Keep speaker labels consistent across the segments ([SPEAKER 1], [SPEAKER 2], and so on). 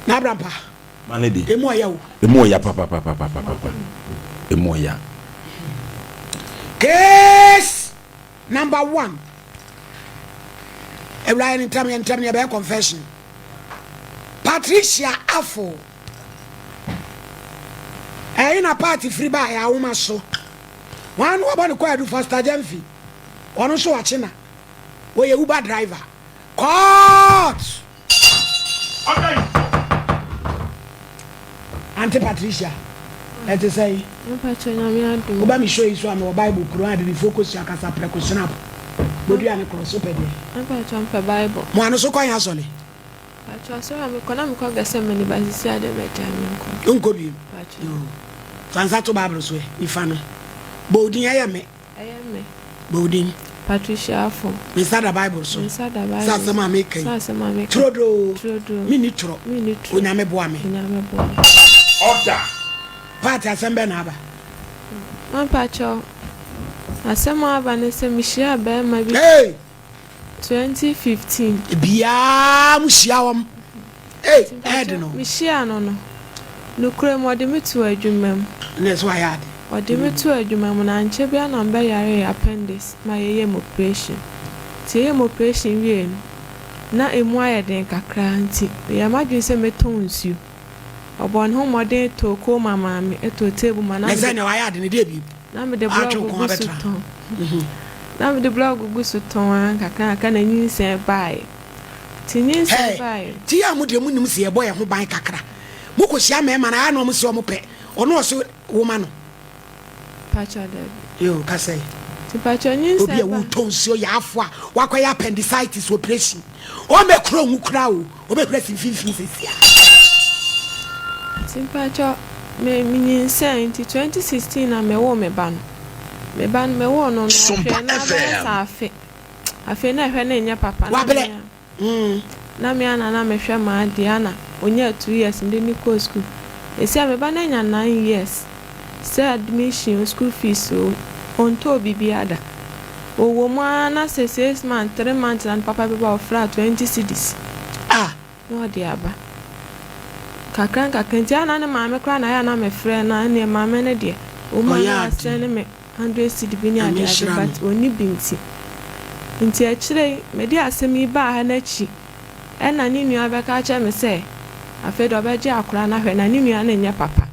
[SPEAKER 1] Na abrampa.
[SPEAKER 2] Ma ne de.
[SPEAKER 1] Emu ɔya o.
[SPEAKER 2] Emu ɔya papapapapapa. Emu ɔya.
[SPEAKER 1] Case number one. Ewura yɛ ntɛm yɛ ntɛm yɛ bɛyɛ confession. Patricia Afo. Ɛyi na party firi ba yɛ awoma so. Wɔn ano wɔbɔ ne kɔ adu Foster Gyamfi. Ɔno nso wakye na. Wɔyɛ Uber driver. Court! Auntie Patricia, ɛte sɛn?
[SPEAKER 3] Mpakyɛ Nyame adom.
[SPEAKER 1] Woba me show yi so a mewɔ Bible kuro a abibifoɔ kɔsua kasa prɛko snap bodua ne korɔ so pɛ deɛ.
[SPEAKER 3] Mpakyɛ mpɛ Bible.
[SPEAKER 1] Mo ano so kɔ yɛn asɔre?
[SPEAKER 3] Mpakyɛ asɔre a mekɔ na mekɔ Gethsemane but sisi a deɛ magyae menkɔ.
[SPEAKER 1] Wonkɔ bio?
[SPEAKER 3] Mpakyɛ.
[SPEAKER 1] Yoo. Fa nsa to Bible so ɛ, nifa no. Bɔ wo din ɛyɛ me.
[SPEAKER 3] Ɛyɛ me.
[SPEAKER 1] Bɔ wo din.
[SPEAKER 3] Patricia Afful.
[SPEAKER 1] Me nsa da Bible so.
[SPEAKER 3] Me nsa da Bible
[SPEAKER 1] so. Sɛ asɛm a meka yi.
[SPEAKER 3] Sɛ asɛm a meka yi.
[SPEAKER 1] Turodoo.
[SPEAKER 3] Turodoo.
[SPEAKER 1] Menni torɔ.
[SPEAKER 3] Menni torɔ.
[SPEAKER 1] Onyame boa me.
[SPEAKER 3] Onyame boa me.
[SPEAKER 2] Order.
[SPEAKER 1] Part asɛm bɛn na aba?
[SPEAKER 3] Mampakyɛw, asɛm a aba ne sɛ mehyiaa barima bi.
[SPEAKER 1] Hey!
[SPEAKER 3] 2015.
[SPEAKER 1] Biaa mo hyia wɔn. Ei, ɛɛden o.
[SPEAKER 3] Me hyiaa no no, nokorɛ mu ɔde me too adwuma mu.
[SPEAKER 1] Ɛnna ɛsɛ wayɛ ade.
[SPEAKER 3] Ɔde me too adwuma mu na ankyɛ biara na mebɛyaree appendix ma yɛyɛɛ me operation. Nti yɛyɛɛ me operation wiei no, na ɛmu ayɛ den kakra nti meyɛɛ m'adwene sɛ mɛtɔn nsuo. Ɔbɔɔ ne ho mmɔden tɔɔ kooma maa me, tɔɔ table ma na
[SPEAKER 1] mede. Na sɛ nea wayɛ ade no, deɛ bi.
[SPEAKER 3] Na mede blɔɔgo gu so tɔn. Na mede blɔɔgo gu so tɔn ara nkakrankakra na nyinsɛn baeɛ. Nti nyinsɛn baeɛ no.
[SPEAKER 1] Ti a mo deɛ mo nim sɛ yɛbɔ yɛn ho ban kakra. Mo kɔ hyia mmarima no a na wɔn se wɔn pɛ ɔno ɔse wo ma no.
[SPEAKER 3] Mpakyɛw dabi.
[SPEAKER 1] Yoo kasa yi.
[SPEAKER 3] Nti mpakyɛw nyinsɛn ba.
[SPEAKER 1] Obi a wotɔ nsuo yaafo a wakɔyɛ appendicitis operation ɔmmɛ kura nwu koraa o ɔbɛhura si mfimfini sɛsi a.
[SPEAKER 3] Nti mpakyɛw me me nyinsɛn nti 2016 na me woo me ba no. Me ba no me woo no no ɔhwɛɛ no ara bɛyɛ sɛ afe. Afei na ɛhwɛ no nyɛ papa na
[SPEAKER 1] Wabrɛ
[SPEAKER 3] me a na me ara na na mehwɛ m'adeɛ ana ɔnyaa 2 years mede no kɔɔ school. Seesei a me ba no anya 9 years sɛ admission o, school fees o, ɔntɔɔ biribiara da. Ɔwɔ mu ara na sɛ 6 months, 3 months na ne papa bɛba a ɔfra 20 cedis
[SPEAKER 1] Ah!
[SPEAKER 3] na ɔde aba. Kakra nkakra nti a na ne maame koraa na ayɛ a na mefrɛ no a ɛnneɛ maame no deɛ ɔmu a
[SPEAKER 1] Ɔyɛ
[SPEAKER 3] na
[SPEAKER 1] ade.
[SPEAKER 3] wasɛne me 100 cedi bi ne
[SPEAKER 1] Nyame
[SPEAKER 3] ade ade
[SPEAKER 1] nhyira
[SPEAKER 3] but
[SPEAKER 1] no.
[SPEAKER 3] ɔnni bi nti. Nti akyire yi mede asɛm yi baa ha no akyi ɛna ne nua bɛka kyerɛ me sɛ afei deɛ ɔbɛgye akwadaa no ahwɛ na ne nua no nyɛ papa.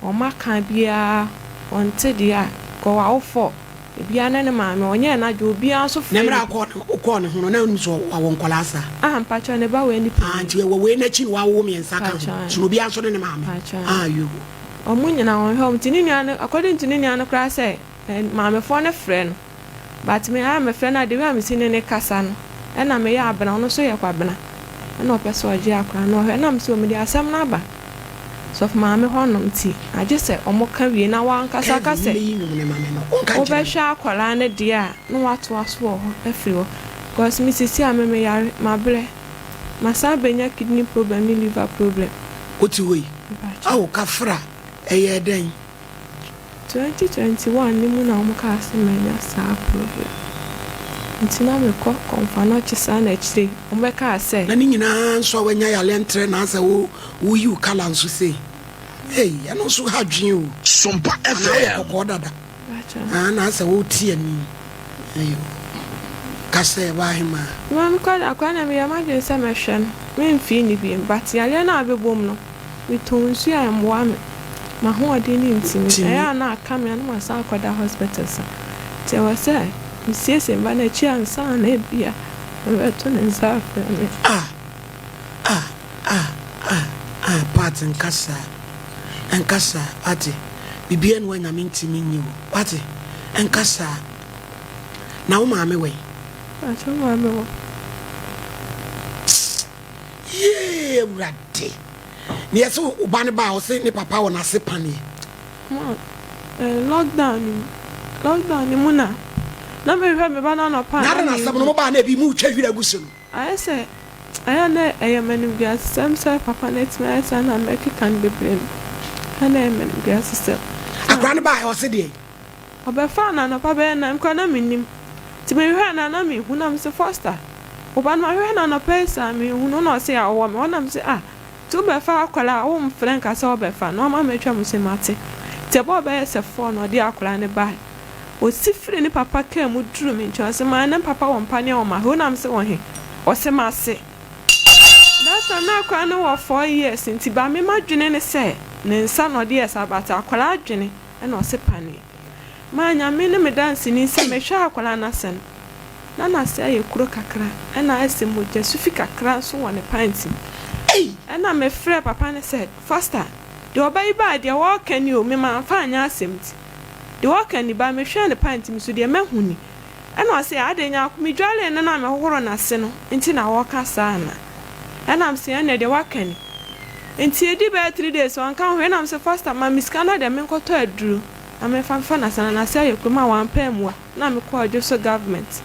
[SPEAKER 3] Ɔmma ka biara ɔnte deɛ a kɔ wawofɔ ebiara ne ne maame ɔnyɛɛ n'adwene obiara nso
[SPEAKER 1] Na
[SPEAKER 3] frɛ
[SPEAKER 1] mmerɛ
[SPEAKER 3] no.
[SPEAKER 1] a wokɔɔ ne ho no na wonim sɛ wawɔ nkwadaa saa?
[SPEAKER 3] Ah mpakyɛw ne ba wei ne
[SPEAKER 1] Ah
[SPEAKER 3] panin.
[SPEAKER 1] nti ɛwɔ wei n'akyi na wawowo mmiɛnsa ka ho
[SPEAKER 3] Mpakyɛw.
[SPEAKER 1] so na obiara nso ne ne maame?
[SPEAKER 3] Mpakyɛw.
[SPEAKER 1] Ah yoo.
[SPEAKER 3] Ɔmo nyinaa wɔnhwɛ ɔmo nti ne nua no according to ne nua no koraa sɛ maamefoɔ no frɛ no but me a mefrɛ no a the way a mesi ne ne kasa no ɛna meyɛ abena ɔno nso yɛ kwabena ɛna ɔpɛ sɛ ɔgye akwadaa no ɔhwɛ ɛna mesɛ mede asɛm no aba sɔfo maame hɔnom nti agye sɛ ɔmo ka wie na wankasa ka
[SPEAKER 1] Kevin
[SPEAKER 3] sɛ
[SPEAKER 1] meyi nnwom no ma me no wonka nkyerɛ me.
[SPEAKER 3] wobɛhwɛ akwadaa no deɛ a na watoa so wɔ hɔ afiri hɔ because me sisi a me meyare mabrɛ masan abɛnya kidney problem ne liver problem.
[SPEAKER 1] Wote hɔ yi
[SPEAKER 3] Mpakyɛw.
[SPEAKER 1] Ao kafra ɛyɛɛ dɛn?
[SPEAKER 3] 2021 ne mu na wɔn kaa sɛ manya saa problem nti na mekɔ Komfo Anokye saa na akyire wɔn bɛkaa sɛ.
[SPEAKER 1] Na ne nyinaa nso a wanya yareɛ ntrɛ na asɛ wo woyi wo colour nso sei ei ɛno nso ha dwen o.
[SPEAKER 4] Sompa
[SPEAKER 1] Anaa woyɛ
[SPEAKER 4] FM.
[SPEAKER 1] kɔkɔɔ dada
[SPEAKER 3] Mpakyɛw.
[SPEAKER 1] Ah na asɛ wote ani ayo ka sɛ w'ahemaa.
[SPEAKER 3] Ma mekɔ akwadaa na meyɛ m'adwene sɛ mɛhwɛ no memfii ne bio but yareɛ no a abɛbɔ mu no metɔn nsuo a ɛmmoa me m'ahoɔden no ntimi
[SPEAKER 1] Timi.
[SPEAKER 3] ɛyɛ a na aka me a na masan akɔda hospital sa nti ɛwɔ sɛ mesiesie me ba no akyi ansa na ebia mebɛto ne nsa afrɛ me.
[SPEAKER 1] Ah ah ah ah ah Pat nka saa nka saa wate biribiara ni hɔ a Nyame ntimi nyɛ o wate nka saa na wo maame wɛn?
[SPEAKER 3] Pakyɛ maame wɔ.
[SPEAKER 1] Yee Awurade na yɛsɛ wo ba no ba a ɔse ne papa wɔ n'ase paneɛ.
[SPEAKER 3] Ma lockdown ni mu lockdown ni mu na na mehwɛ me ba no anɔpa a
[SPEAKER 1] Na
[SPEAKER 3] na
[SPEAKER 1] adɛn na asɛm no
[SPEAKER 3] mehu.
[SPEAKER 1] mo baa na ebi mu twa hwira gu so no.
[SPEAKER 3] Ayɛ sɛ ɛyɛ na ɛyɛ m'animguasesɛm sɛ papa no atumi ayɛ saa na mɛkeka no bebree no ɛyɛ na ɛyɛ m'animguasesɛm.
[SPEAKER 1] Akwadaa no baa ɔse deɛn?
[SPEAKER 3] Ɔbɛfaa no anɔpa bɛyɛ 9 koraa na mennim nti mehwehwɛɛ no a na menhu na mese Foster wo ba no mahwehwɛ no anɔpa yi saa menhu no na ɔse a ɔwɔ me hɔ na mese ah. Nti wobɛfa akwadaa a womfrɛ nka sɛ wobɛfa no ama matwa mu sɛ mate. Nti ɛbɔɔ bɛyɛ sɛ four na ɔde akwadaa no bae. Ɔsi firii ne papa kaa mu duruu me nkyɛn ɔse maa ne papa wɔ mpaneɛ wɔ m'ahe wonam se wɔ he? Ɔse m'ase. That time na akwadaa no wɔ 4 years nti ba me madwene ne sɛ ne nsa na ɔde yɛɛ saa but akwadaa adwene na ɔse paneɛ. Maa Nyame ne me danseni sɛ mehwɛ akwadaa no ase no na n'ase ayɛ kuro kakra ɛna ayɛ sɛ mogya sufi kakra nso wɔ ne pant mu. Ɛna mefrɛɛ papa no sɛ Foster deɛ ɔba yi baa deɛ ɔɔka ni o me manfa anyɛ asɛm nti deɛ ɔɔka ni ba mehwɛɛ ne pant mu so deɛ mahu ni. Ɛna ɔse adɛn Nyarko medwaree no na mehohoro n'ase no nti na wɔɔka saa anaa? Ɛna mese ɛneɛ deɛ waka ni. Nti ɛdi bɛyɛ 3 days ɔnka ho hwee ɛna mese Foster ma me sika na deɛ menkɔtɔ aduro na memfa mfa n'ase na n'ase ayɛ kuro ma wampɛ ammua na mekɔɔ Adwoso government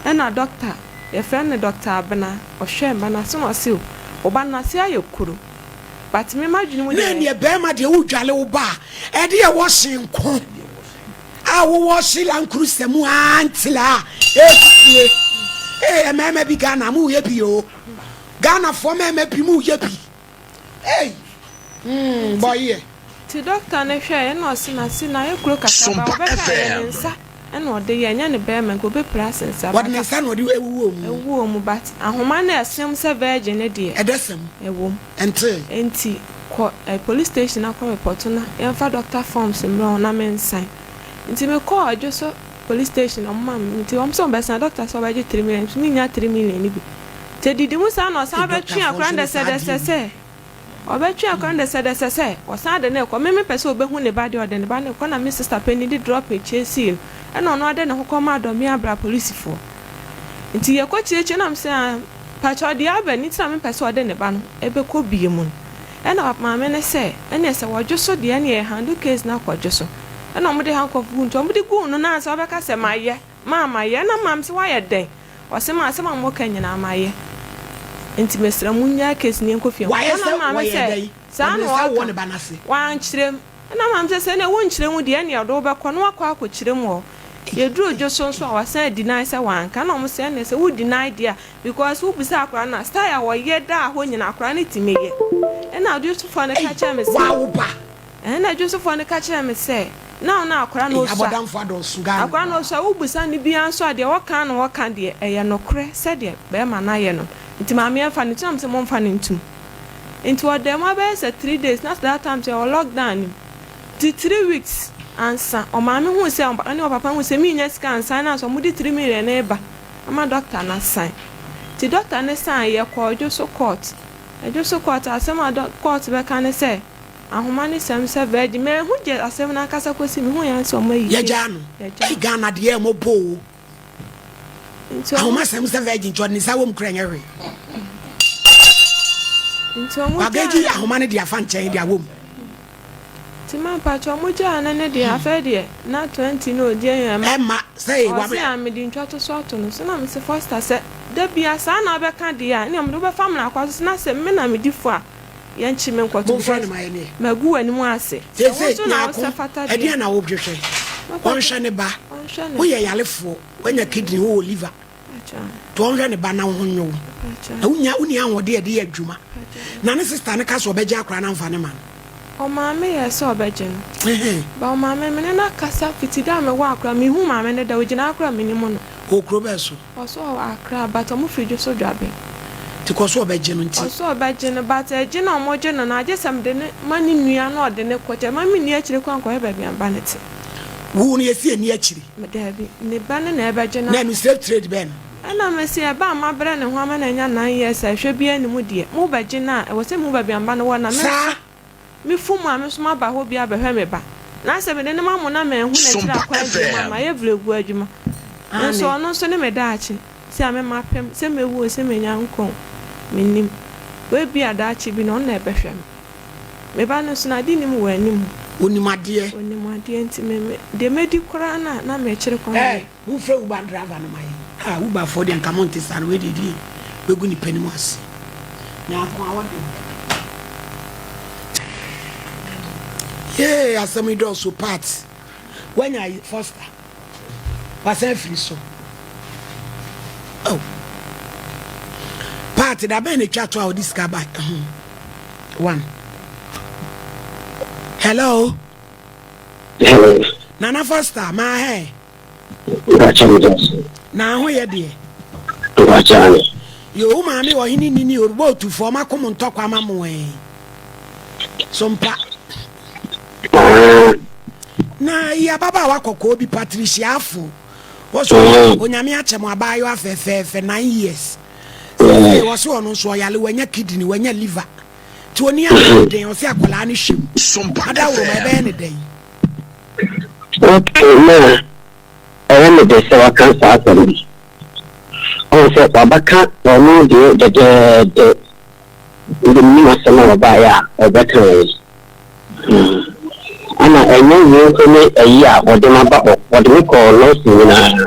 [SPEAKER 3] ɛna doctor yɛfrɛ no Doctor Abena ɔhwɛɛ me ba n'ase na ɔse o wo ba no n'ase ayɛ kuro but me m'adwene mu
[SPEAKER 1] Na
[SPEAKER 3] deɛ.
[SPEAKER 1] ɛneɛ bɛɛma deɛ wo dwale wo ba a ɛdeɛ wɔhye nko a wo wɔhye lankurusa mu aa ntila a ɛfifie ee mɛɛma bi Ghana mo yɛ bi oo Ghana foɔ mɛɛma bi mo yɛ bi ei mm bɔ yɛ.
[SPEAKER 3] Nti doctor no hwɛɛ ɛna ɔse n'ase no ayɛ kuro kakra but
[SPEAKER 4] Sompa
[SPEAKER 3] wɔbɛhwɛ a ɛyɛ ne
[SPEAKER 4] FM.
[SPEAKER 3] nsa ɛna ɔde yɛ ɛnyɛ ne bɛɛma nka ɔbɛpira ase nsa
[SPEAKER 1] Wɔde
[SPEAKER 3] but
[SPEAKER 1] ne nsa na ɔde ɛwuwɔ mu.
[SPEAKER 3] ɛwuwɔ mu but ahoma no a ɛsem sɛ virgin no deɛ
[SPEAKER 1] Ɛdɛ sɛm.
[SPEAKER 3] ɛwɔ mu.
[SPEAKER 1] Ɛntee.
[SPEAKER 3] Nti kɔ eh, police station na kɔ report na yɛmfa doctor forms mbrɛ wo na mensan. Nti mekɔɔ Adwoso police station ɔmo ma me nti ɔmo sɛ ɔmo bɛsan doctor sɛ ɔbɛgye 3 million nso mennya 3 million no bi. Nti edidi mu saa na ɔsan bɛtwe
[SPEAKER 1] Doctorfoɔ
[SPEAKER 3] akora
[SPEAKER 1] nso
[SPEAKER 3] no
[SPEAKER 1] ne saa
[SPEAKER 3] dɛsɛdɛsɛ
[SPEAKER 1] adeɛ
[SPEAKER 3] sɛ ɔbɛtwe akora no dɛsɛdɛsɛ sɛ ɔsan de no rekɔ. Me mepɛ sɛ obehu ne ba deɛ ɔde ne ba no rekɔ na me sister panin de drop akyire sii no ɛna ɔno ade ne ho kɔmaa Dɔme Abra polisifoɔ. Nti yɛkɔ kyerɛkyerɛ na mesɛ ah pakyɛ ɔde aba ni nti na mepɛ sɛ ɔde ne ba no ɛbɛkɔ bie mu no. Ɛna maame no sɛ ɛneɛ sɛ wɔdwo so deɛ ɛneɛ yɛ handle case no akɔdwo so. Ɛna ɔmo de handcuff gu nti ɔmo de guu no na sɛ ɔbɛka sɛ mayɛ maa mayɛ ɛna maame sɛ wayɛ dɛn ɔsɛ maa asɛm a moka nyinaa mayɛ nti mesrɛ mo nnyaa case no yɛnkɔ fie.
[SPEAKER 1] Wayɛ
[SPEAKER 3] Ɛna
[SPEAKER 1] sɛ
[SPEAKER 3] maame
[SPEAKER 1] wɔyɛ
[SPEAKER 3] sɛ
[SPEAKER 1] dɛn?
[SPEAKER 3] saa
[SPEAKER 1] Wɔde
[SPEAKER 3] na
[SPEAKER 1] ne nsa wɔ
[SPEAKER 3] ɔka
[SPEAKER 1] ne ba n'ase.
[SPEAKER 3] wankyerɛ mu ɛna maame sɛ sɛ ɛneɛ wonkyerɛ mu deɛ ɛneɛ ɔde wobɛkɔ na wakɔ akɔkyerɛ mu hɔ. Yɛduru dwo so nso a wasan deny sɛ wanka na ɔmo sɛ ɛneɛ sɛ wo deny deɛ a because wobisa akwaraa no a style a wɔyɛ daa hɔ nyinaa akwaraa no tumi yɛ. Ɛna adwosofoɔ no ka kyerɛ me sɛ
[SPEAKER 1] Waa wo ba.
[SPEAKER 3] ɛna adwosofoɔ no ka kyerɛ me sɛ na ɔno akwaraa no
[SPEAKER 1] Ei
[SPEAKER 3] osua
[SPEAKER 1] abɔdamfoɔ adɔɔso Ghana.
[SPEAKER 3] akwaraa no osua wobisa no biara nso a deɛ wɔka no wɔka deɛ ɛyɛ nokorɛ sɛdeɛ bɛrima no ayɛ no nti maame ɛmfa no ntum na mesɛ momfa no ntum nti ɔda mu abɛyɛ sɛ 3 days na that time sɛ ɛwɔ lockdown nim nti 3 weeks ansa ɔmaame hu sɛ ɔne ɔpapa hu sɛ menya sika ansa na sɛ ɔmode 3 million no ba ama doctor no asan nti doctor no san yɛkɔ ɔdwo so court. Ɛdwo so court asɛm a court bɛka ne sɛ ahoma ne sɛm sɛ virgin mahu gye asɛm no ankasa kɔsi mehu yɛn sɛ ɔmo ayi
[SPEAKER 1] Yɛgyaa no.
[SPEAKER 3] Yɛgyaa.
[SPEAKER 1] Ei Ghana deɛ ɛmɔbɔ o.
[SPEAKER 3] Nti ɔmo
[SPEAKER 1] Ahoma sɛm sɛ virgin nti ɔde ne nsa wɔ mu kura nyɛ hwee.
[SPEAKER 3] Nti ɔmo
[SPEAKER 1] Wagagyi
[SPEAKER 3] gyaa no.
[SPEAKER 1] Ahoma no de afa nkyɛn de awɔ mu.
[SPEAKER 3] Nti ma mpakyɛ ɔmo gyaa no ne deɛ afei deɛ na 20 na odi ɛyɛ ɛma.
[SPEAKER 1] Ɛma sɛ
[SPEAKER 3] Ɔse
[SPEAKER 1] wame.
[SPEAKER 3] A mede ntwa to so ato no so na mese Foster sɛ da bia saa na wobɛka deɛ a ɛne ɔmode wobɛfa mmara kwa so na sɛ me na medi fo a yɛnkye me nkɔto
[SPEAKER 1] Momfrɛ no
[SPEAKER 3] because
[SPEAKER 1] ma yɛneɛ.
[SPEAKER 3] magu w'anim ase. Sɛ wo
[SPEAKER 1] Seesei
[SPEAKER 3] nso na
[SPEAKER 1] Nyarko
[SPEAKER 3] wosɛ fata deɛ.
[SPEAKER 1] ɛdeɛn na wohwehwɛ? Ɔnhwɛ ne ba.
[SPEAKER 3] Ɔnhwɛ ne
[SPEAKER 1] Woyɛ yarefoɔ, woanya kidney, wowɔ liver.
[SPEAKER 3] Pakyɛ.
[SPEAKER 1] Nti ɔnhwɛ ne ba na wo ho nyɛ wo.
[SPEAKER 3] Pakyɛ.
[SPEAKER 1] Na wonya wonni ahoɔden a ɛde yɛ adwuma.
[SPEAKER 3] Pakyɛ.
[SPEAKER 1] Na ne sister no ka sɛ ɔbɛgye akwadaa no amfa ne ma no.
[SPEAKER 3] Ɔmaame yɛ sɛ ɔbɛgye no.
[SPEAKER 1] Ɛhɛn.
[SPEAKER 3] Ba ɔmaame me ne no akasa fiti da a mewɔ akora mehu maame no da ogyina akora menim no.
[SPEAKER 1] Wɔ kuro bɛɛ so?
[SPEAKER 3] Ɔso ɔwɔ Accra but ɔmo firi Dwoso Dwabe.
[SPEAKER 1] Nti kɔ so ɔbɛgye no nti.
[SPEAKER 3] Ɔso ɔbɛgye no but ɛgye na ɔmo gye no no agye sɛ mede ne ma ne nua na ɔde ne kɔ kyɛ ma me nni akyire kɔ ankɔhwɛ baabi a mba no te.
[SPEAKER 1] Wo no yɛsi ɛni akyire.
[SPEAKER 3] Daabi ne ba no na ɛbɛgye no.
[SPEAKER 1] Na ɛno slave trade bɛn no?
[SPEAKER 3] Ɛna mese ɛba a mabrɛ ne ho ama no anya 9 years a ɛhwɛ biara ne mu deɛ mo bɛgye no a ɛwɔ sɛ mehu baabi a mba no wɔ na me nso
[SPEAKER 1] Saa.
[SPEAKER 3] me fom a me nso maba hɔ bi abɛhwɛ me ba. Na sɛ mede ne ma mo na manhu n'akyiri
[SPEAKER 4] Sompa
[SPEAKER 3] akwan bio mu a
[SPEAKER 4] FM.
[SPEAKER 3] mayɛ berɛgu adwuma. Nso
[SPEAKER 1] Aane.
[SPEAKER 3] ɔno nso ne me daakye sɛ a me mapem sɛ mɛwu o sɛ mɛnya nkwa o mennim. Wei a daakye bi no ɔno na ɛbɛhwɛ me. Me ba no nso n'ade nim wɔ anim.
[SPEAKER 1] Onim adeɛ.
[SPEAKER 3] Onim adeɛ nti me me deɛ mɛdi koraa na na mekyere kwan
[SPEAKER 1] Hey,
[SPEAKER 3] no.
[SPEAKER 1] wofrɛ Uber driver no ma yɛn. Ah, Uber foɔ deɛ nka monte saa no wei deɛ deɛ bɛgu nipa anim ase. Nyaako a wɔde. Yee, asɛm yi dɔɔso part. Wanya Foster. Wasan afiri so. Oh. Part da bɛn na etwa to a ɔde sika ba. One. Hello.
[SPEAKER 4] Hello.
[SPEAKER 1] Nana Foster, maa hɛ.
[SPEAKER 4] Mpakyɛ me dɔso.
[SPEAKER 1] Na ho yɛ deɛ.
[SPEAKER 4] Mpakyɛ ane.
[SPEAKER 1] Yo, wo maame ɔhene nini orubɔ otufoɔ ma ko mo ntɔkwa ma mo ɛn. So mpa.
[SPEAKER 4] Ah.
[SPEAKER 1] Na yi ababaawa kɔkɔɔ bi Patricia Afo. Wɔso onyame akyɛ mo abaayewa fɛfɛɛfɛ 9 years. Sɛsɛ wɔso ɔno nso ɔyale wanya kidney wanya liver. Ti oni ahoɔden ɔsɛ akwadaa no hwɛ mu. Adaworo ma ɛbɛyɛ ne dɛn?
[SPEAKER 4] Okay, na ɛyɛ me dɛ sɛ waka saa asɛm bi. Ɔhu sɛ wabɛka ɔno deɛ dɛdɛɛdɛ. Nti menim asɛm a ɔbaeɛ a ɔbɛkaeɛ. Hmm. Ana ɛnyɛ wei nko ne ayi a wɔde me aba hɔ. Wɔde me kɔɔ Lawson nyinaa.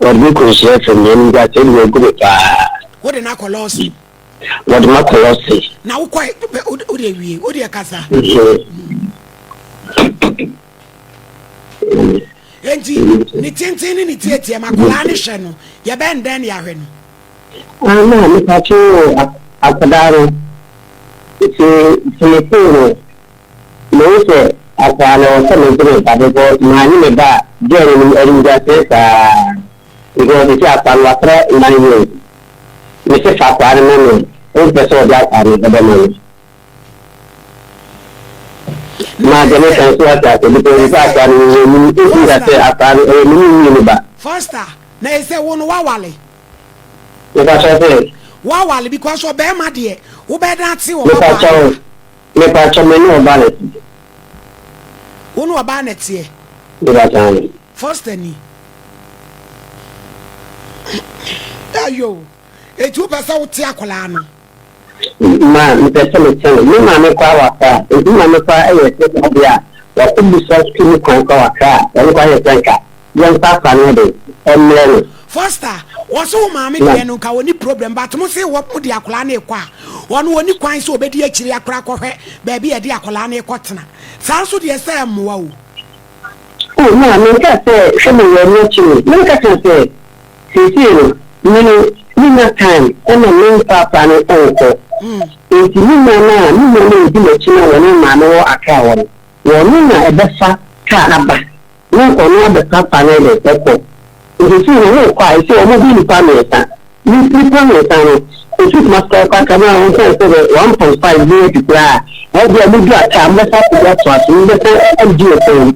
[SPEAKER 4] Wɔde me kɔɔ Nhyira FM nyinaa. Animguaseɛ de wɔagu me paa.
[SPEAKER 1] Wode no akɔ Lawson?
[SPEAKER 4] Wɔde me akɔ Lawson.
[SPEAKER 1] Na wokɔe, wode wie, wode kasa. Enti ne tenten ne ne tietie ma akwadaa no hwɛ no, yɛbɛn dɛn ne yɛahwɛ no?
[SPEAKER 4] Ana mepatwo akwadaa no, nti sɛ metee no, mehu sɛ akwadaa no ɛwɔ sɛ megye me ba because maanye me ba a, girl no nim animguaseɛ saa because sɛ akwadaa no watra 9 years, mese fa akwadaa no ma me a, ɔmpɛ sɛ ɔde akwadaa no ɛbɛma me. Na deɛ meka nso ate ase because sɛ akwadaa no ɛyɛ me ɛsi ka sɛ akwadaa no ɛyɛ me ne mmienu ba.
[SPEAKER 1] Foster, na ɛsɛ wo no wawale.
[SPEAKER 4] Mepakyɛw sɛ.
[SPEAKER 1] Wawale because ɔbɛrima deɛ wobɛyɛ dɛn ate ɔba baa
[SPEAKER 4] Mepakyɛw, mepakyɛw me ne ɔbaa na ɛte.
[SPEAKER 1] Wo ne ɔbaa na ɛteɛ.
[SPEAKER 4] Mepakyɛw ane.
[SPEAKER 1] Foster ni. Ayo, eti wopɛ sɛ wote akwadaa no?
[SPEAKER 4] Ma mepɛ sɛ mete no. Me maame koraa wɔ Accra. Enti me maame koraa yɛ sɛ adeɛ a wakɔ bisa sukuu kwan koraa wɔ Accra a, ɔno koraa yɛ sɛ nka yɛmfa akwadaa no nyɛ dɛn mmrɛ no.
[SPEAKER 1] Foster, wɔse wo maame deɛ no nka ɔni problem but mo se wɔ mo de akwadaa no rekɔ a ɔno ɔni kwan sɛ ɔbɛdi akyire akora akɔhwɛ baabi a yɛde akwadaa no rekɔ tena saa nso deɛ sɛ ɛmmoa o.
[SPEAKER 4] Oh ma menkaa sɛ hwɛ me wɔ ɛno akyi no na meka kyerɛ no sɛ seesei no me no mennya time ɛna memfa akwadaa no nkɔ enti me nua no a me nua no a ɔdi m'akyi no a wɔne me maame wɔ Accra hɔ no wɔno na ɛbɛfa car aba na ɔno abɛfa akwadaa no ayɛ dɛn ɛkɔ. Nti sei no wokɔ a ɛsɛ wɔn bi nipa mmiɛnsa nipa mmiɛnsa no ɛfiri Kumasi kɔ akɔ Accra na wɔn sɛ sɛ 1.5 bi adi koraa a ɛwɔ bi a wɔn du Accra wɔn bɛsa akɔ bi atoa so wɔn bɛsa adi wɔ fam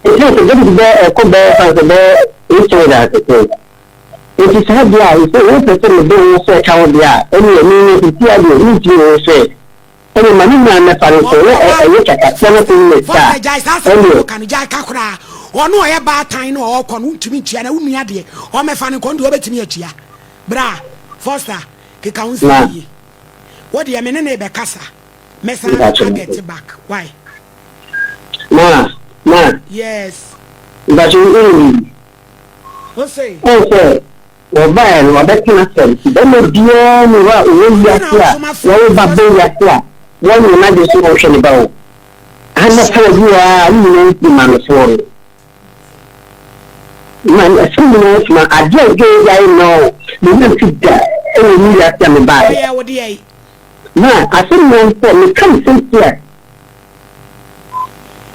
[SPEAKER 4] ɛsɛ sɛ dɛbi bɛ ɛkɔ bɛyɛ fan sɛ bɛyɛ 800 asese nti saa deɛ a ɛsɛ wɔn pɛ sɛ mede wɔn sɛ ɛka wo deɛ a ɛne ɛne ne sisi adeɛ ne ntumi wɔn sɛ Ɛne ma ne nua mmɛfa no nso na ɛyɛ kyakatua no sen ne sika
[SPEAKER 1] a, Gyae saa asɛm no ka no, gyae ka koraa. Ɔno ɔyɛ baatan na ɔɔkɔ no, wontumi ntua na wo nua deɛ ɔmmɛfa no nkɔ no deɛ ɔbɛtumi atua. Bra, Foster, keka wo nsɛm yie. Wo deɛ me ne no rebɛkasa, mɛsan a get back, why?
[SPEAKER 4] Ma, ma.
[SPEAKER 1] Yes.
[SPEAKER 4] Mpakyɛ wo wonim biribi?
[SPEAKER 1] Wo se?
[SPEAKER 4] Ɔn sɛ Wɔbaeɛ no, wɔabɛka n'asɛm. Barima biara nni hɔ a ɔwɔ wiase a wawo ba ba wiase a wɔnyɛ n'adwene sɛ ɔnhwɛ ne ba o. Aha mmɔfra bi wɔ ha a ne nyinaa mfiri maamefoɔ no. Ma asɛm nyinaa mfiri ma adeɛ a ɛgye gyae nnɔ o. Me werɛ mfi da wɔ me wiase a mebaeɛ.
[SPEAKER 1] Ɔyɛ wo deɛ.
[SPEAKER 4] Ma asɛm nyinaa ne sɛ meka me sɛnti a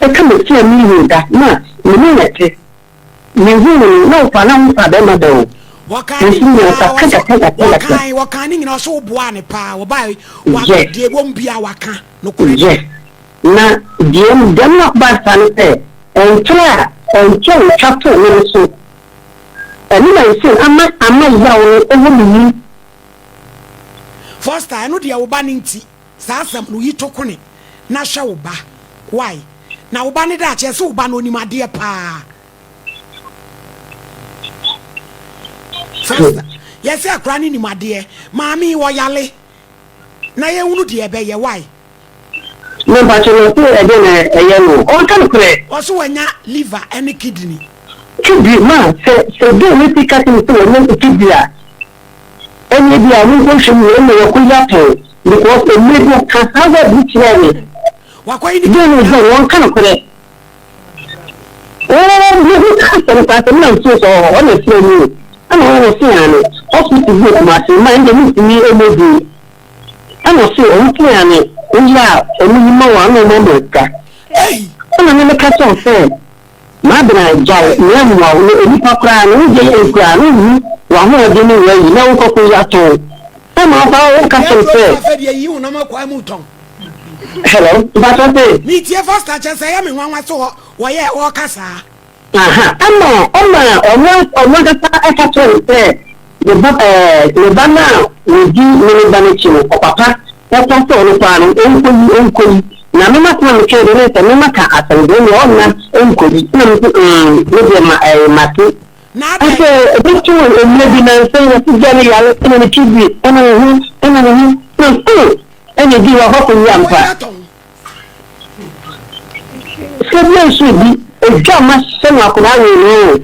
[SPEAKER 4] ɛka m'akyi a menhuu da ma me ne no te. Mehuu no, na ɔfa na ɔmfa bɛrima da o.
[SPEAKER 1] Wɔkaa ne
[SPEAKER 4] Nso
[SPEAKER 1] nyinaa,
[SPEAKER 4] nyansa
[SPEAKER 1] wɔse
[SPEAKER 4] kɛkɛkɛkɛkɛ.
[SPEAKER 1] wɔkae, wɔkaa ne nyinaa, ɔse woboaa no paa, wɔbae, wa,
[SPEAKER 4] Yes,
[SPEAKER 1] deɛ ɛwɔ mu biara waka, nokorɛ
[SPEAKER 4] yes. Na deɛ deɛ ma ɔbaa saa ne sɛ, ɛnkyɛ a, ɛnkyɛ a ɔtwa too me no so. Ɛno na ɛsɛ ama ama yaw no ɛwɔ me mu.
[SPEAKER 1] Foster, ɛno deɛ wo ba no nti, saa asɛm no, yi to kone na hwɛ wo ba, why? Na wo ba no daakye, ɛse wo ba no ɔnim adeɛ paa. Foster, yɛsɛ akora no nim adeɛ, maame yi ɔyale, na yɛhunu deɛ ɛbɛyɛ, why?
[SPEAKER 4] Na mpakyɛ no ɔse ɛdeɛ na ɛyɛ no ɔnka nokorɛ.
[SPEAKER 1] Ɔse wanya liver ɛne kidney.
[SPEAKER 4] Kidney ma sɛ sɛ girl no ti ka kyerɛ me sɛ wanya kidney a ɛneɛ bi a monkɔ nhwɛ mu ɛna wakɔ yi atɔn because mmerɛ bi ɔka saa word no kyerɛɛ me.
[SPEAKER 1] Wakɔ yi ne
[SPEAKER 4] Girl no
[SPEAKER 1] kidney
[SPEAKER 4] girl no ɔnka nokorɛ. Oo me ho ka asɛm koraa sɛ me na nsuo sɔ hɔ ɔna ɛfrɛ me o ɛna ɔno ɔse aane hospital bi wɔ Kumasi mma ɛnde mentumi mmɔ din ɛna ɔse ɔno se aane oyi. yɛ a ɔmo yi ma wɔn a na ɔmo ama sika.
[SPEAKER 1] Ei!
[SPEAKER 4] Ɛna me meka kyerɛ wo sɛ M'abena gyae nea mmoa wo no onipa koraa no wogye yɛ koraa no nhu w'ahoɔden ne w'ayi na wokɔ kɔ yi atɔn ɛma wo koraa woka kyerɛ me sɛ.
[SPEAKER 1] Afɛ deɛ yi honam akwaa mu tɔn.
[SPEAKER 4] Hello mpakyɛ se.
[SPEAKER 1] Metie Foster kyɛ sɛ ɛyɛ me nwanwa sɛ wɔyɛ ɔɔka saa.
[SPEAKER 4] Aha ɛma ɛma ɔno ɔno ankasa ɛka kyerɛ me sɛ ne ba ɛɛ ne ba no a wɔdi ne ne ba no akyi no ɔpapa ɛka sɛ ɔno koraa no ɔnkɔyi ɔnkɔyi na me ma tena metwɛn deɛ ne sɛ me ma ka asɛm deɛ nea ɔnna ɔnkɔyi na me nso mm me deɛ ma ɛɛ mate
[SPEAKER 1] Na adɛn?
[SPEAKER 4] Afei ɛbɛto mmerɛ bi nansa yi wɔsi gya no yare ɛna ne kidney ɛna ne ho ɛna ne ho na oh ɛna ebi wɔ hɔ kɔyi ampa.
[SPEAKER 1] Wɔyi atɔn.
[SPEAKER 4] Sika bi nso bi edwa ma hyɛ no akwadaa wei no o.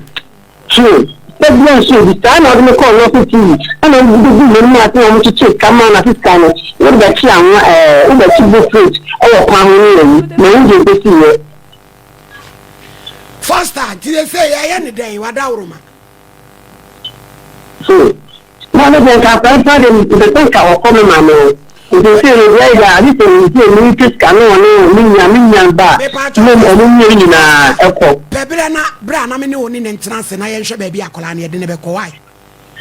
[SPEAKER 4] True. Sika bi nso bi saa na ɔde me kɔɔ Nɔɔse TV ɛna ɔde bɛgu m'anim ase na wɔn kyekyere sika maa no ase sika no wode bɛkye anwa ɛɛ wobɛkye bofrot ɛwɔ kwan ho ne ayi na ɛho deɛ ɛbɛsi yɛ.
[SPEAKER 1] Foster, nti sɛ yɛyɛ ne dɛn wadaworoma.
[SPEAKER 4] So na ne deɛ nka akwadaa paa deɛ mepɛ sɛ nka ɔkɔ me maame hɔ nti sɛ no deɛ yɛ ade sɛ nti ɛmu twe sika no ɔne me nua me nua ba
[SPEAKER 1] Mepatwɔ
[SPEAKER 4] mmom ɔmo mmienu nyinaa ɛkɔ.
[SPEAKER 1] Pɛ berɛ na berɛ a na me ne wo ne ne ntena ase na yɛnhwɛ baabi akwadaa no yɛde no bɛkɔ why?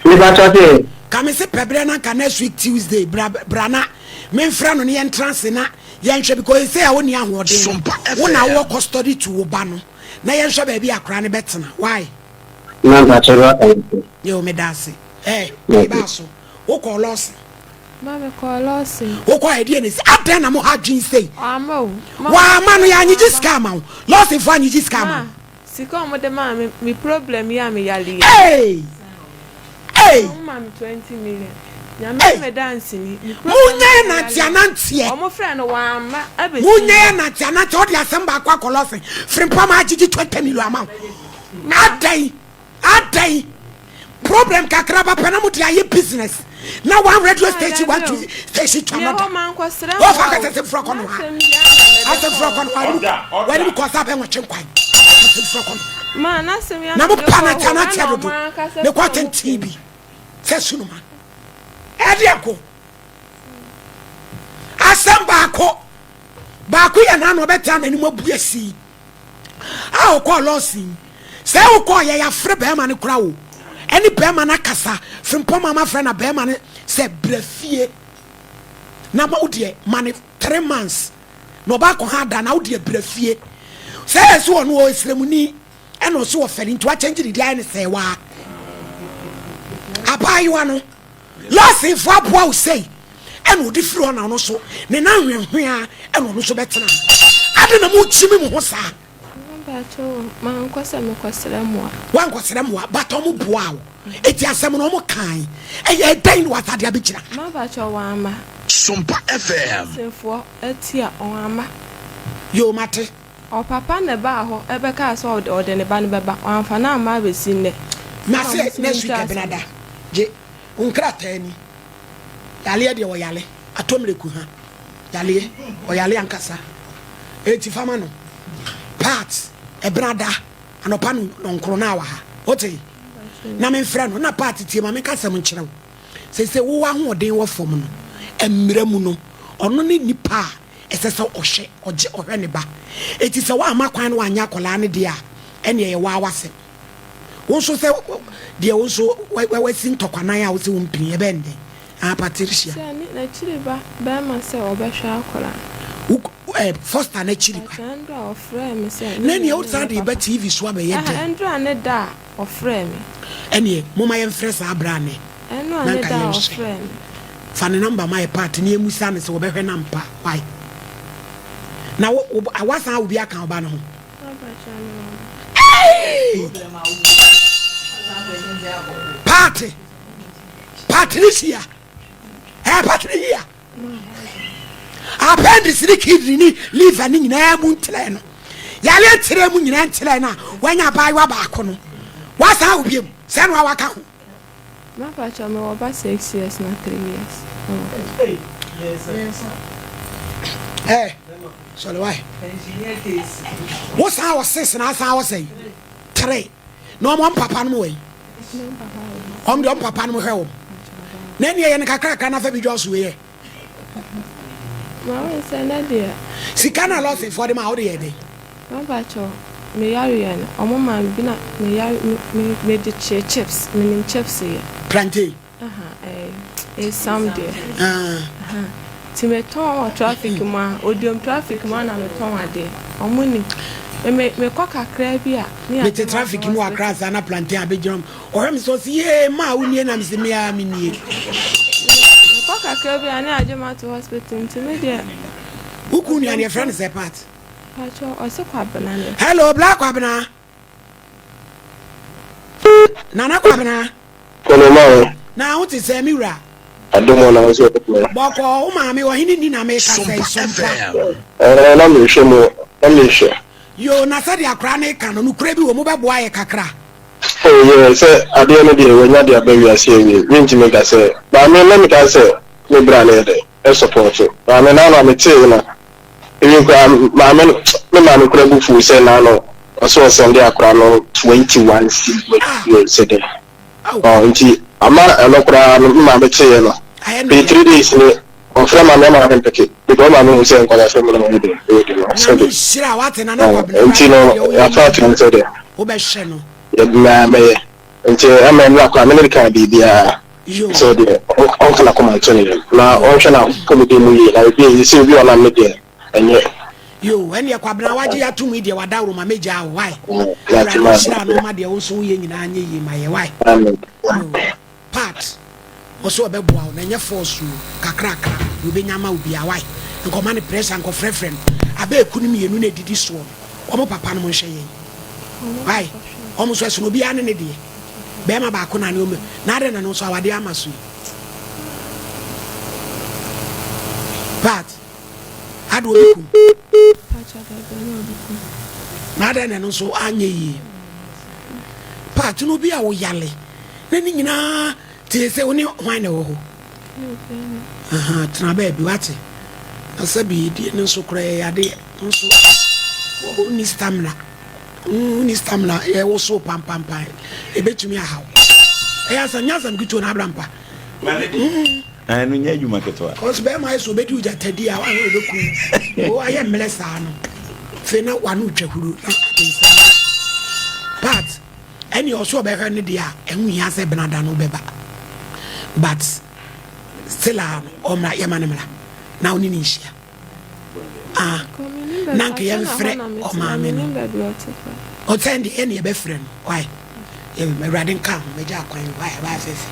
[SPEAKER 4] Mepatwɔ sɛ.
[SPEAKER 1] Ka me se pɛ berɛ na nka next week Tuesday bra bra na memfrɛ no ne yɛntena ase na yɛnhwɛ because ɛsei a wonni ahoɔden no wo na wowɔ custody to wo ba no na yɛnhwɛ baabi akwadaa no bɛtena why?
[SPEAKER 4] Na mpakyɛ bra ka me se.
[SPEAKER 1] Yo meda ase. Eh, me ba so. Wo kɔ lɔse.
[SPEAKER 3] Ma me kɔ lɔse.
[SPEAKER 1] Wo kɔ ɛdeɛ ne se adɛn na mo ha dwen sei.
[SPEAKER 3] Wama o.
[SPEAKER 1] Wama no yɛ anyegye sika ama wo. Lɔse fo anyegye sika ama wo.
[SPEAKER 3] Ma sika ɔmo de maa me me problem yi a me yale yi.
[SPEAKER 1] Hey! Hey!
[SPEAKER 3] Ɔmo ma me 20 million. Nyame ne me danseni. Me problem
[SPEAKER 1] Mo nyɛ
[SPEAKER 3] yi a me
[SPEAKER 1] nante
[SPEAKER 3] yale yi.
[SPEAKER 1] ananteɛ.
[SPEAKER 3] Ɔmo frɛ no wama abesi
[SPEAKER 1] Mo nyɛ
[SPEAKER 3] nnɛ.
[SPEAKER 1] nante ananteɛ ɔde asɛm baako akɔ lɔse. Frimpam agyegye 20 million ama wo. Adɛn? Adɛn? Problem kakraba pɛ na mo de ayɛ business na one radio station one TV station to another. Wɔfa kɛsɛ sɛ fura kɔ no ha. Asɛ fura kɔ no ha. Wani kɔ sa bɛ nwɔtwe nkwan. Asɛ fura kɔ no. Na mo pa na tia na tia dodo. Ne kɔ tenten bi. Sɛ sunuma. Ɛde ɛko. Asɛm baako. Baako yɛ n'ano ɔbɛtena n'anim abu asi. A ɔkɔɔ lɔɔsin sɛ wokɔɔ yɛ yɛafrɛ bɛrima no kora o ɛne bɛrima no akasa frimpɔ mama frɛ na bɛrima no sɛ brɛ fie na ma wodeɛ ma ne 3 months na ɔba akɔ ha da na wodeɛ brɛ fie sɛ yɛ so ɔno ɔyɛ sremuni ɛna ɔso ɔfɛre nti wakyɛngye ne di ayɛ ne sɛ waa abaayewa no lɔɔsinfoɔ aboa wo sei ɛna ɔde firi hɔ na ɔno so ne nan hwehwea ɛna ɔno nso bɛtena ade na mo kyimi mo ho saa.
[SPEAKER 3] Mankɔ sɛ mekɔsrɛ mmoa.
[SPEAKER 1] Wankɔsrɛ mmoa but ɔmo boa wo eti asɛm no ɔmo kan ɛyɛ ɛdɛn na wasade abɛgyina.
[SPEAKER 3] Mabakyɛ wama.
[SPEAKER 5] Sompa FM.
[SPEAKER 3] Asefoɔ atia ɔama.
[SPEAKER 1] Yoo mate.
[SPEAKER 3] Ɔpapa na ɛbaa hɔ ɛbɛkaa sɛ ɔde ne ba no bɛba wamfa no amma abɛsi nnɛ.
[SPEAKER 1] Mase next week ɛbenada gye wo nkrataa ni. Yaleɛ deɛ ɔyale atɔ mmireku ha yaleɛ ɔyale ankasa eti fama no part ɛbenada anɔpa no nɔnkoro na awa ha wote na memfrɛ no na part tie ma menka asɛm nkyerɛ wo sese wo ahoɔden wɔ fam no mmerɛ mu no ɔno ne nipa a ɛsɛ sɛ ɔhwɛ ɔgye ɔhwɛ ne ba eti sɛ woamma kwan no wanyɛ akwadaa no deɛ a ɛne ɛyɛ waa wasɛm. Wo nso sɛ deɛ wo nso wasi ntɔkwanan a wose wo mpini ɛbɛyɛ ne dɛn? Ah Patricia.
[SPEAKER 3] Sɛ ne n'akyiri ba bɛrima sɛ ɔbɛhwɛ akwadaa
[SPEAKER 1] no. Wo eh, Foster n'akyiri ba.
[SPEAKER 3] Ɛkyɛ ndura a ɔfrɛɛ me sɛ ne
[SPEAKER 1] Na nea
[SPEAKER 3] nua no
[SPEAKER 1] wosan
[SPEAKER 3] nyɛ
[SPEAKER 1] de ba
[SPEAKER 3] papa.
[SPEAKER 1] TV so abɛyɛ
[SPEAKER 3] Ɛha
[SPEAKER 1] dɛn?
[SPEAKER 3] ndura ne da a ɔfrɛɛ me.
[SPEAKER 1] Ɛneɛ momma yɛmfrɛ saa bra nnɛ
[SPEAKER 3] Ɛnura
[SPEAKER 1] na
[SPEAKER 3] ne
[SPEAKER 1] nka
[SPEAKER 3] da a
[SPEAKER 1] yɛnhwɛ.
[SPEAKER 3] ɔfrɛɛ me.
[SPEAKER 1] Fa ne number ma yɛ Pat na yɛmmisa no sɛ wɔbɛhwɛ no ampa why? Na wo wo wasan awo bi aka wo ba no ho? Party. Patricia. Eh, Patricia. Appendix ne kidney ne liver ne nyinaa mu ntrɛ no. Yare ntrɛ mu nyinaa ntrɛ no a wanya abaayewa baako no. Wasan wo biam. Sɛ no a waka ho.
[SPEAKER 3] Mapacho me wɔ ba 6 years na 3 years ɛwɔ.
[SPEAKER 1] Eh, sɔre wae. Wo san wɔ six na asan wɔ sɛn? Three. Na ɔmo papa no mo wɔ yi. Ɔmo deɛ ɔmo papa no mo hwɛ wɔn. Na ɛni ɛyɛ no kakrakra na afɛ bi dwa so wei yɛ.
[SPEAKER 3] Mahu sɛ nɛ deɛ.
[SPEAKER 1] Sika no a Lawsonfoɔ de maa wo, wode yɛɛ dɛn?
[SPEAKER 3] Mepakyɛw, me yareɛ no, ɔmo maa me bi na me yare me me mede kyee chips, menim chips yɛ.
[SPEAKER 1] Plantain.
[SPEAKER 3] Aha, ɛɛ esiam deɛ. Aha, nti metɔn wɔ traffic mu a, odiom traffic mu a na metɔn adeɛ, ɔmo nim. Me me mekɔ kakraa bi a, ne
[SPEAKER 1] Mete
[SPEAKER 3] yɛagye me ato
[SPEAKER 1] traffic mu wɔ
[SPEAKER 3] hospital.
[SPEAKER 1] Accra saa na plantain abɛgyina mu. Ɔhwɛ me sɛ ɔse yee maa wo nie na mese me ara me nie.
[SPEAKER 3] Mekɔ kakra bi a ne yɛagye me ato hospital nti me deɛ.
[SPEAKER 1] Wo kun nua no yɛfrɛ no sɛ Pat?
[SPEAKER 3] Pakyɛ ɔse Kwabena ne.
[SPEAKER 1] Hello bla Kwabena. Nana Kwabena.
[SPEAKER 6] Kɔnɔ ma wo.
[SPEAKER 1] Na wo te sɛ me wura.
[SPEAKER 6] Adom o na wo nso wo
[SPEAKER 1] Bɔkɔɔ wo maame ɔhene ni na meka sɛ Sompa.
[SPEAKER 6] Ɛɛ na mehwɛ mu na mehwɛ.
[SPEAKER 1] Yoo na sɛdeɛ akwadaa no reka no nokorɛ bi wɔ mu wobɛboa yɛ kakra.
[SPEAKER 6] Oh yeah sɛ adeɛ no deɛ wanya de aba wiase awie mentumi nka sɛ maame na meka sɛ me bra no yɛ dɛ ɛsɔpɔto maame na ano a metee no even koraa maame no me maame koraa bu fuu sɛ naano ɔsɛ ɔsɛnde akora no 21 cedi sɛ dɛ Ɔ nti ama ɛno koraa no me maame teeɛ no bɛyɛ 3 days ni ɔfrɛ maame ama maame mpeke because maame hu sɛ nkwadaa mu na ɔyɛ dɛ ɔyɛ di no sɛde nti no yɛafa ato mu sɛ dɛ yɛbɛma mɛyɛ nti ama ɛnora koraa me ne no kaa biribiara sɛ deɛ ɔnka n'akoma nto ne yam na ɔnhwɛ n'apɔmuden mu yie na ebi sɛ obi ɔnam ne deɛ ɛnyɛ.
[SPEAKER 1] Yoo ɛneɛ Kwabena wagye atom yi deɛ wadaworoma mɛgyaa wo wai Awurade nhyira no ma deɛ wo nso woyɛ nyinaa nyɛ yie ma yɛ wai Yoo Pat ɔsɛ ɔbɛboa wo na ɛnyɛ force o kakrakra deɛ ɔbɛnya ama wo biaa wai nkɔma no pressure nkɔfrɛfrɛ no abɛɛku no mienu na ɛdidi soɔ no wɔn papa nom nhwɛ yɛn wai wɔn nso ɛsono obiara ne ne deɛ bɛɛma baako na ne ɔmɛ na adɛn na no nso awadeɛ ama so yi Pat Ade obi kum. Na adɛn na ɛno nso anyɛ yie? Paati no obi a woyale na ne nyinaa te sɛ wo ne hwan na ɛwɔ hɔ? Tena baabi wate. Na sɛ bi die no nso koraa yɛ yadeɛ nso wonni stamina wonni stamina yɛwosow pampampan ebetumi ahaw. Ɛyɛ asɛm nyɛ asɛm ketewa na abrampa.
[SPEAKER 2] Ɛno nyɛ adwuma ketewa.
[SPEAKER 1] Cause bɛrima ayɛ sɛ obedi gyata di a wahwɛ obeku wo ayɛ mmerɛ saa no afei na wano twa huru na nsa part ɛne ɔso ɔbɛhwɛ ne deɛ a ɛho hia sɛ benada no bɛba but still a no ɔmmra yɛma no mmra na wo ne ne nhyia ah na nka yɛmfrɛ ɔmaame no ɔsɛn deɛ yɛne yɛbɛfrɛ no why awurade nka ho mɛgya akwan why ɛbaa fɛfɛ.